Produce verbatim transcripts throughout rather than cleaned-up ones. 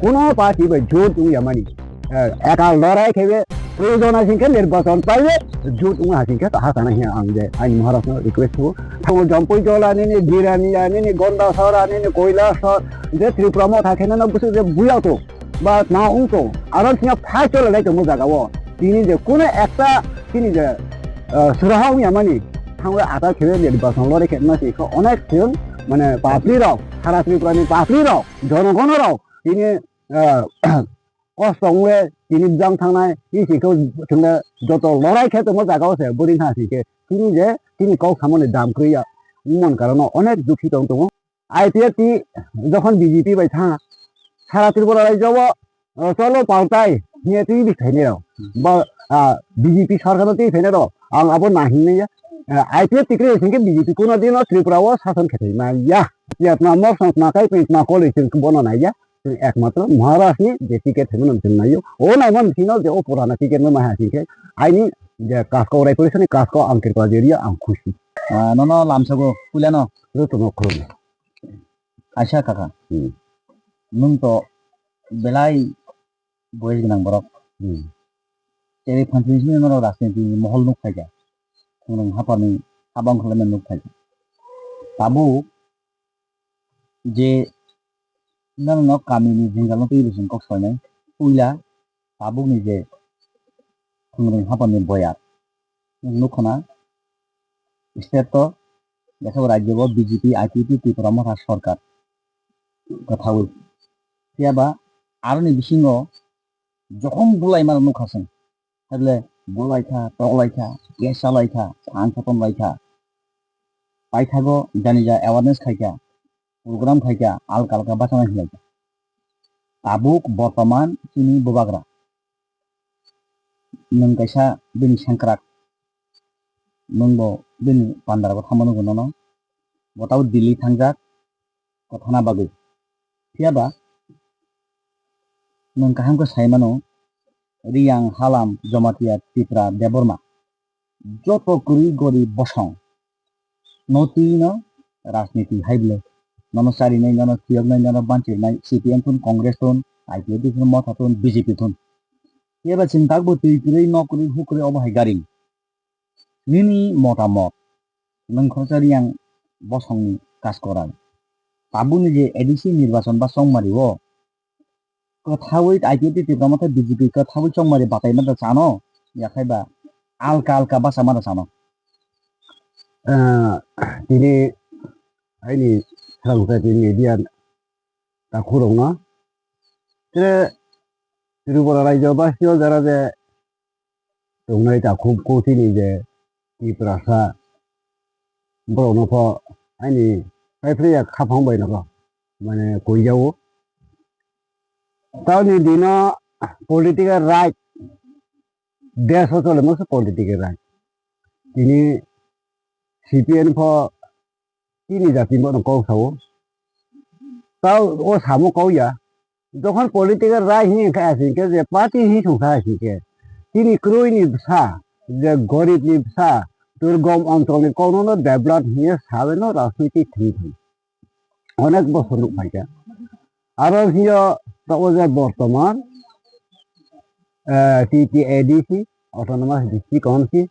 Kuno party bai jot wngya mani. Eh, ekal lorai khe be proyojon hai singkhe nirbachon pai be jot wngma hai singkhe ta ha sana hiya ang je aini Maharaj no request kho. Thango Jampui Jola nini, Jirania nini, Gondasora nini, Koilasor je Tripura Motha khe no busu je buya to ba na wng to. Aro singya phai chole lai tongmo jaga o. Tini je kuno ekta tini je, eh, suraha wngya mani. Thango ata khe be nirbachon lorai khe ma singkhe onek thiyun mane papri rok, sara Tripura ni papri rok, jonogon rok tini, ah, kosto wngwi tini bwjang thangnai, tei se khe thwngna joto lorai khe tongma jaga o se bwrwi tha se khe tini je tini kok samani dam kwrwi ya wngmani karon no onek dukhi tong tongo. I P F T jokhon B J P bai tha sara Tripura rajyo o, ah, cholo paltai hiya twi bwsai nai rok ba, ah, B J P sarkar no twi phainai rok ang abo na hinwi ya. Ah, I P F T kwrwi se khe B J P kuno dino Tripura o sason khe thai ma ya. Yatna mok song tna kai pin tna kol se bono nai ya. Chwng ekmatro Maharaj ni je ticket thwngmano chwng naio. O naimani bisingno je o purana ticket no maha hingkhe aini je kasko Raipuri sani kasko ang Tripura je ria ang khusi. Ah, nono lamsogo puilano. Jotono khulumnai. Aisa kaka. Hmm. Nwng to belai boyes gwnang borok. Hmm. Cherwi phanchini simi norok rajniti ni mohol nuk phaikha. Khungrung haphani habang khwlaima nuk phaikha. Tabuk je norokno kamini jwngjal no twi bising kok soinai puila tabukni je khungrung haphani boyar nukho na state o yakhe rajyo o B J P I P F T Tripura Motha sorkar kwthaui phiyaba aroni bisingo jokhom bulai mano nukha chwng. Hable bulaikha, toklaikha, kesa laikha, thang soton laikha. Paithago janija awareness khaikha, program khaikha, alka alka bachana hilaikha. Tabuk bortoman chini bubagra. Nwng kaisa bini sengkrak. Nwng bo bini pandarago thangma nukgo nono. Bo tabuk Delhi thangjak. Kwthana bagwi. Phiyaba nwng kaham khe sai mano, Riyang, Halam, Jamatia, Tipra, Debbarma, joto kwrwi gorib bosong no twi no rajniti hai bwle. Nono charinai, nono phiyoknai, nono banchirnai, C P M thun, Congress thun, I P F T thun, Motha thun, B J P thun. Phiyaba chwng takbo twi kwrwi, nok kwrwi, huk kwrwi obo hai garing. Nini motamot, nwng khoroksa Riyang bosongni kaskorai. Tabukni je A D C nirbachon ba chongmari o, kwthaui I P F T Tipra Motha B J P kwthaui chongmari batai mantha chano, yakhai ba alka alka basa mantha chano. Ah, tini aini salangsa tini media takhurokno, tere Tripura rajyo basio jara je tongnai takhuk kotini je Tiprasa borokno pho aini paiphrya khaphang bai nogo mane koijao. Tamni dino political right, desh o chole masa political right. Tini C P M pho tini jati bono kok sao. Tao o samo kok ya. Jokhon political right hini kha asing khe je party hi song kha asing khe. Tini kroi ni bwsa, je gorib ni bwsa, durgom onchol ni kokno no develop hiye sabe no rajniti thwi thwi. Onek bosor nuk phaikha. Aro hiyo to o je bortoman, eh, T T A D C, Autonomous District Council,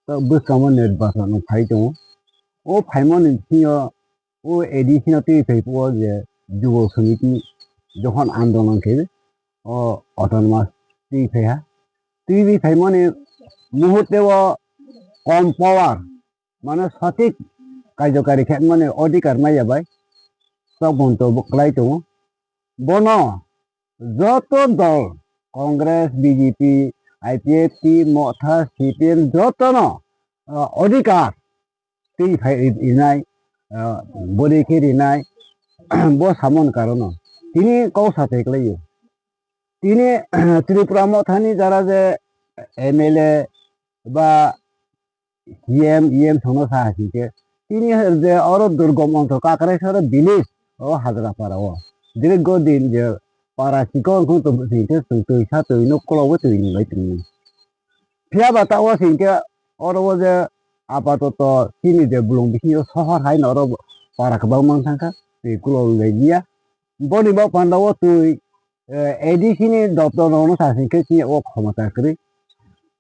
to bwskamo nirbachon phai tongo. O phaimani bisingo o A D C no twi phai phuo je Jubo Samiti jokhon andolon khe o Autonomous twi phai ha. Twi bi phaimani muhurte o kom power mane sothik kaijokari khe mane odhikar maya bai chokmon to bo kwlai tongo. Bono joto dol, Congress, B J P, I P F T, Motha, C P M jotono, ah, odhikar twi phai ri-, rinai, ah, bwrwi khe rinai, bo samon karono tini kok sa tei kwlaio. Tini Tripura Mothani jara je M L A ba C M, E M songno sa hai khe, tini je oro durgom onchol Kakraisora village, o Hajrapara o. Dirgo din je para chikon khon to sing khe chwng twi sa twi no kolok bo twi ni bai twi. Phiya ba ta o sing khe oro o je apatoto chini je bulong bisingo sohor hai no oro para kwbang mang thang kha, twi kolok lai liya. Boni bo panda o twi eh, A D C ni doptor rokno sa sing khe chini o khomota kwrwi.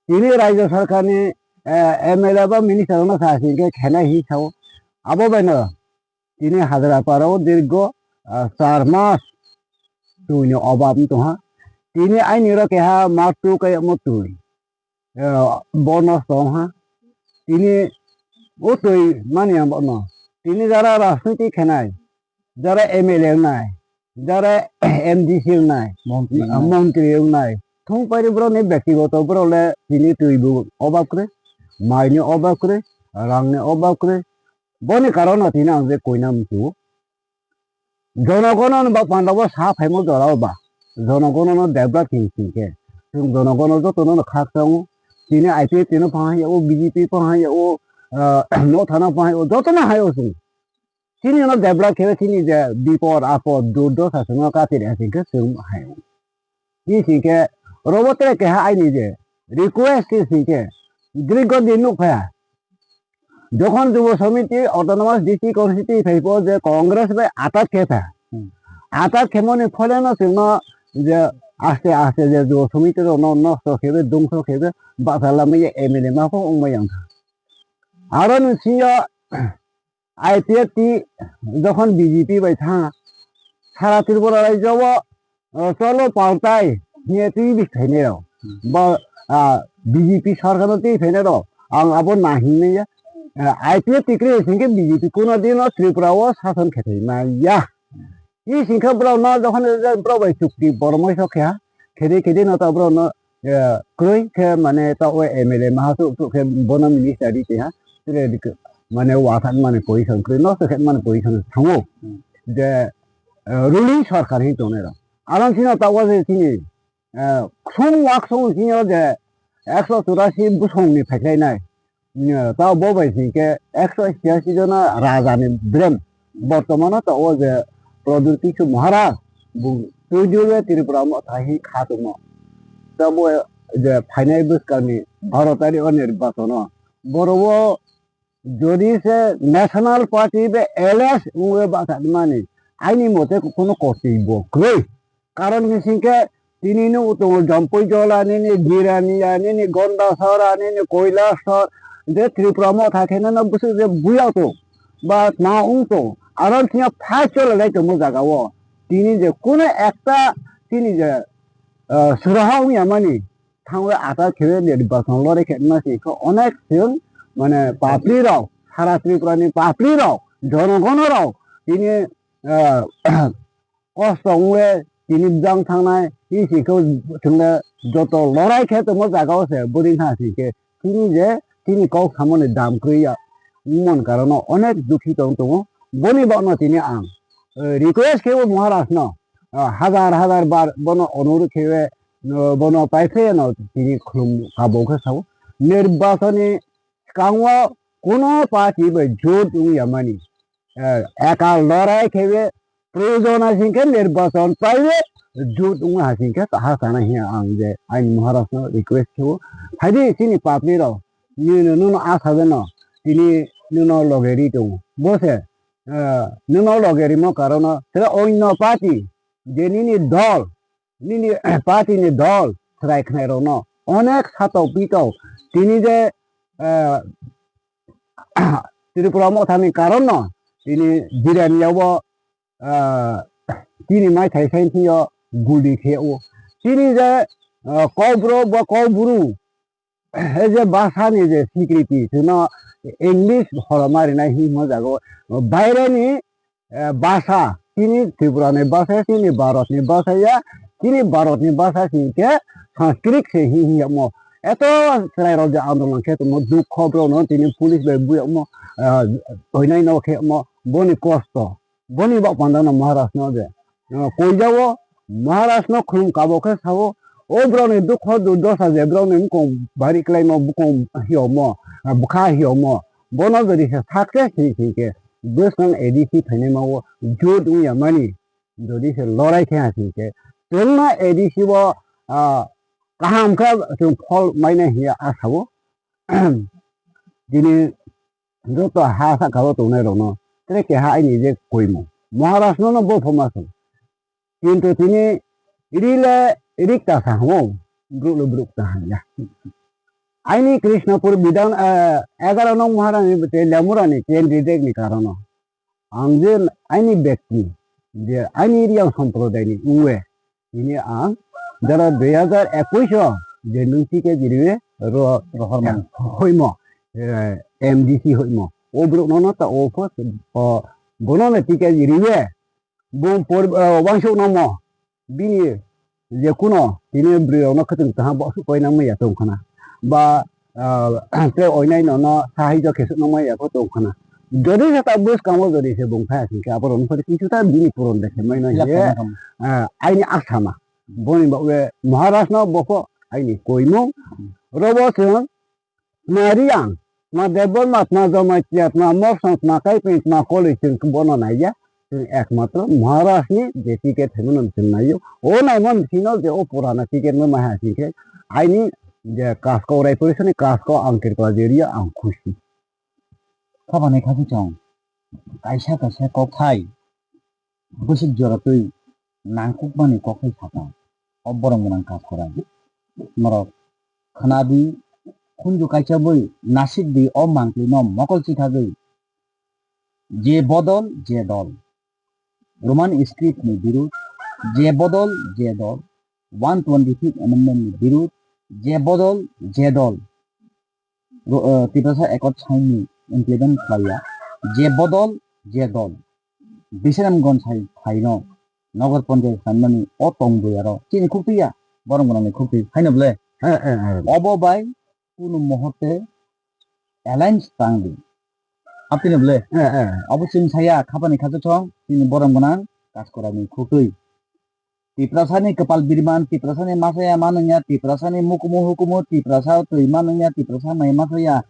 Tini Rajya Sarkar ni, eh, M L A ba minister rokno sa sing khe khenai hi sao. Abo bai no tini Hazarapara o dirgo, ah, char mas twi ni obab wng tongha. Tini aini oro keha ma tu kayamo twi, eh, bo nosto wngha. Tini o twi mani ang bono. Tini jara rajniti khenai, jara M L A wngnai, jara M D C wngnai, Montri wngnai. Montri wngnai. Thung pairi borok ni bektigoto borok le tini twi bo obab kwrwi, mai ni obab kwrwi, rang ni obab kwrwi. Boni karon o tini ang je koina muchungo. Jonogono ni ba panda bo sa phaimo jora o ba. Jonogono no develop khe sing khe. Chwng jonogono joto no khak sango. Tini I P F T no pha hai o, B J P pha hai o, ah, no thana pha hai o, joto no hai o chwng. Chini no develop khe chini je bipod apod durdosa chwng no kati re sing khe chwng hai o. Hi sing khe robo tere keha aini je request khe sing khe grigo din nuk phaya. Jokhon Jubo Samiti Autonomous District Constituency phaipo je Congress bai attack khe pha. Hmm. Attack khemoni phole no chwngno je aste aste je Jubo Samiti rok no nosto khebe, dungso khebe, basa lamai je M L A ma kho wngmai yang kha. Aro ni singyo I P F T jokhon B J P bai tha, sara Tripura rajyo o o, cholo paltai, hiye twi bi phainai rok. Hmm. Ba, ah, B J P sarkar no twi phainai rok. Ang abo na hinmaya. Ah, I P F T tikri sing khe B J P kuno dino Tripura o sason khe thai maya. Hi sing khe borok no jokhon borok bai chukti borok mai sok kha. Khede khede no ta borok no, eh, kroi khe mane ta o M L A maha su su khe bono minister di te ha. Tire dik mane wathak mane position kroi no se khe mane position thango. Hmm. Je, eh, ruling sarkar hin tongnai rok. Alang sino ta o je chini, eh, khum wak song sino je ekso churasi busong ni phaikhlai nai. Eh, ta bo bai sing khe ekso chiyasi jona raja ni brem. Bortomano ta o je Pradyut Kishore Maharaj bo twi jurbe Tripura mo thahi kha tongmo. Ta bo je phainai bwskang ni baro tari o nirbachono. Boro o Jodi se National Party be L S wngwi bachadimani, aini mote kuno kortwi bo kwrwi. Karon hwnkhe tini no utung Jampui Jola nini, Jirania nini, Gondasora nini, Koilasor, je Tripura motha khe no bwswk je buya tong ba tma wng tong, aro thia fight chola lai tongmo jaga o. Tini je kuno ekta tini je, ah, suraha wngya mani, thangwi attack khe nirbachon lorai khe ma se khe onek chwng mane papli rok, sara Tripura ni papli rok, jonogono rok tini, ah, kosto wngwi tini bwjang thangnai, tini se khe thwngwi joto lorai khe tongmo jaga o se bwrwi wngkha se khe tini je tini kok samani dam kwrwi ya wngmani karon no onek dukhi tong tongo. Boni bagno tini ang, eh, request khe o Maharaj no, ah, hazar hazar bar bono onurudh khe, eh, bono paiphaiyano tini khulum kabo khe sao. Nirbachoni swkango kuno party bai jot wngya mani, eh, eka lorai khe proyojon asing khe nirbachon paiwi jot wngma hasing khe kaha sana hiya ang je aini Maharaj no request khe o. Phaidi chini papli rok nini nono asajano tini nono loge ri tongo. Bo se, eh, nono loge rimo karono tere onno party je nini dol, nini party ni dol chwrai khnairokno onek satok pitok tini je, eh, Tripura mothani karonno tini Jirania o, ah, tini mai thai sai thio guli khe o. Tini je, ah, Kokborok bo Kokbru, eh, je basa ni je security, chwngno English horoma rinai himo jago, baire ni, eh, basa, chini Tripura ni basa, chini Bharat ni basa ya, chini Bharat ni basa sing khe Sanskrit se hi hi yamo. Eto chwrai rok je andolon khe tongmo, dukho borok no tini police bai buyamo, ah, hoinai no khe mo, boni kosto. Boni bak panda no Maharaj no je, ah, koijao, Maharaj no khulum kabo khe sao, o borok ni dukho durdosa je borok ni bukong bari kwlai mo, bukong hiyomo, ah, bwkha hiyomo, bono jodi se success hi hi khe bwswng A D C phainai ma o jut wngya mani, jodi se lorai khe ha hi khe twngma A D C o, ah, kaham khe chwng phol mainai hiya asa o. Tini joto ha saka o tongnai rok no tere keha aini je koimung Maharaj no no bo phoma song. Kintu tini Ri le rik ta sa hamo, bruk le bruk ta hanya. Aini Krishnapur Bidhan, eh, egaro nong Maharani bete Lemurani candidate ni karono. Ang je aini bekti, je aini Riang Sampradayani uwe, ini ang jara dui hajar ekwis o je nung ticket riwe ro rohor man hoimo, eh, M D C hoimo. O bruk no no ta o first, o bono na ticket riwe, bung por, eh, wangsuk no mo. Bini je kuno tini bwrwi rok no khwtwng tongha bo su koi nang maya tong khana ba, ah, tei oinai no no sahai jok khe su nang maya pho tong khana. Jodi sa ta bwskango jodi se bung phai asing khe abo rok no phai kisu ta bini puron de khe mai no Hilak ye, khaina kamo. Ah, aini aksama boni ba we Maharaj no bo pho aini koimung robo se Tma Riang, tma Debbarma, tma Jamatia, tma Mokson, tma Kaipeng, tma Koloi, chwng bono naiya. Chwng ekmatro Maharajni je ticket thwimano chwng naio. O naima bisino je o purana ticket no maha singkhe aini je kasko Raipuri sani kasko ang kirkla je riya ang khusi. Khabani khasu chong. Kaisa kaisa kokthai bwswk jora twi nangkukmani kokthai sakha, o borok mwnang kaj kwrwng. Norok khwnadi, khunju kaisa bwi nasikdi o mangtwino mokol chithagwi, je bodol, je dol, Roman script ni birud, je bodol, je dol, one twenty-fifth amendment ni birud, je bodol, je dol, ro-, eh, Tiprasa Accord sign ni implement khlaiya, je bodol, je dol, Bisramganj hai phaino, Nagar Panchayat sanmani o tongboyaro chini khuktwi ya, borok mwnangni khuktwi, haino ble? Eh, eh, eh. Obo bai kunu muhurte alliance tangdi. Aptino ble? Eh, eh. Obo chwng saya, khapani khachu chong, chini borok mwnang, Kaskorani khuktwi. Tiprasani kwpal birman, Tiprasani masaya manwngya, Tiprasani mukumu hukumu, Tiprasa twi manwngya, Tiprasa mai masaya.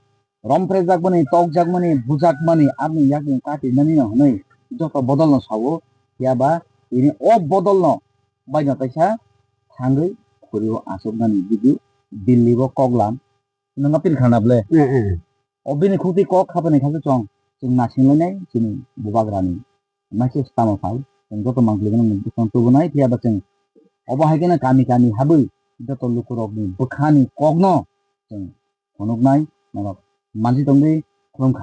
Romprejak mani, tokjak mani, bujak mani, aboni yakni kati nani no hwnwi joto bodol no sawo, phiya ba tini o bodol no baino kaisa thangwi khuri o achuk nani video Delhi o koklam nang apil khana ble. Eh, eh. O bini khuti kok khapani khasu chong, chwng nasing lainai chini bubagrani. Message tamo phai, chwng joto mangpili gwnang ni bwskango tubunai, phiya ba chwng obo hai kheno kami kami habwi joto lukurokni bwkhani kokno chwng phunuknai, norok mansi tongdi, khulumkha.